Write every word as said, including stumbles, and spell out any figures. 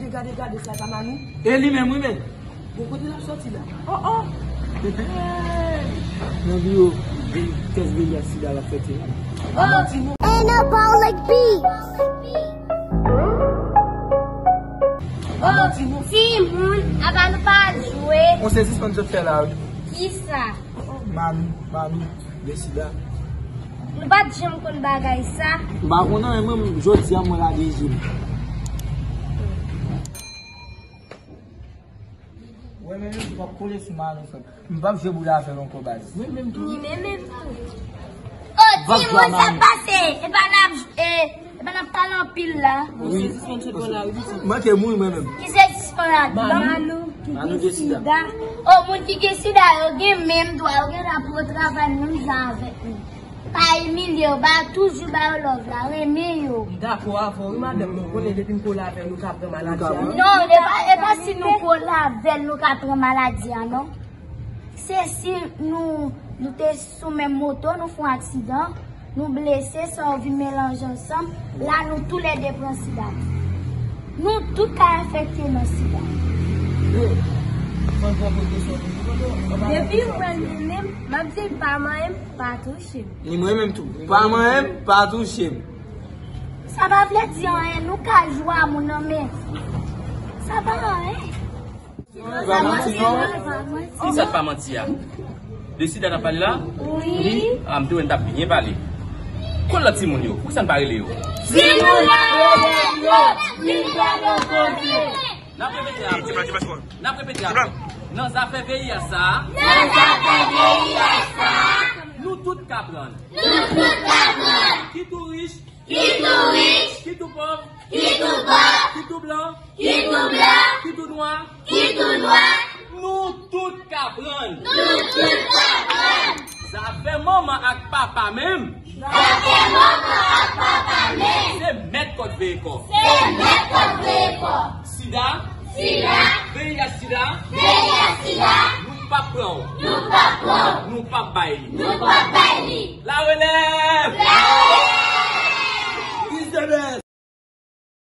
Gade, gade, sa e pa Manou? E li menm, wi, men. Bon, kote l ap sòti la? Oh, oh! Nan biwo, tès V I H sida l ap fè ti. Oh, Anabolic Beats! Oh, timoun, apa nou pa jwe? On se sispann sot fè la, wi. Kisa? Manou, Manou, gen sida. Nou pa t janm konn bagay sa. M pa konn anyen, mwen, jodi a mwen lage je m. Wè, men menm, m p ap kole sou Manou, frè. M p ap jwe boul avè l ankò, baz. Mwen menm tou. Ni men menm tou. Oh, timoun, sa pase? E pa n ap, e, e pa n ap pale anpil la. Wi. Manke moun, mwen menm. Ki se sispann la? Manou. Manou ki gen sida. Oh, moun ki gen sida, yo gen menm dwa, yo gen dwa pou yo travay menm jan avèk nou. Pa imilye yo, ba, toujou ba yo love la, renmen yo. M dakò avè w, wi, madanm, mwen konnen depi m kole avè nou ka pran maladi a. Non, e pa, e pa si nou kole avè l, nou ka pran maladi a, non. Se si nou, nou te sou menm moto, nou fè yon aksidan, nou blese, san yo vin melanje ansanm, la nou toulède pran sida. Nou tout ka enfekte nan sida. Depi m wè l menm, m ap di l pa manyen m, pa touche m. Ni mwen menm tou. Pa manyen m, pa touche m. Sa pa vle di anyen, nou ka jwe a moun nan men. Sa pa anyen. Pa manti, non? Kisa k pa manti a? De sida n ap pale la? Wi. A, m te wè n t ap byen pale. Kote lòt timoun yo? Poukisa n pa rele yo? Timoun yo, vin ba nou koze. N ap repete apre. N ap repete apre. Nan zafè V I H sa a. Nan zafè V I H sa a. Nou tout ka pran. Nou tout ka pran. Kit ou rich. Kit ou rich. Kit ou pòv. Kit ou pòv. Kit ou blan. Kit ou blan. Kit ou nwa. Kit ou nwa. Nou tout ka pran. Nou tout ka pran. Zafè manman ak papa menm. Zafè manman ak papa menm. Se mèt kòd veye kò. Se mèt kòd veye kò. Sida. Sida. V I H sida. V I H sida. Nou p ap pran w. Nou p ap pran w. Nou p ap bay li. Nou p ap bay li. La relèv! La relèv! Is the best!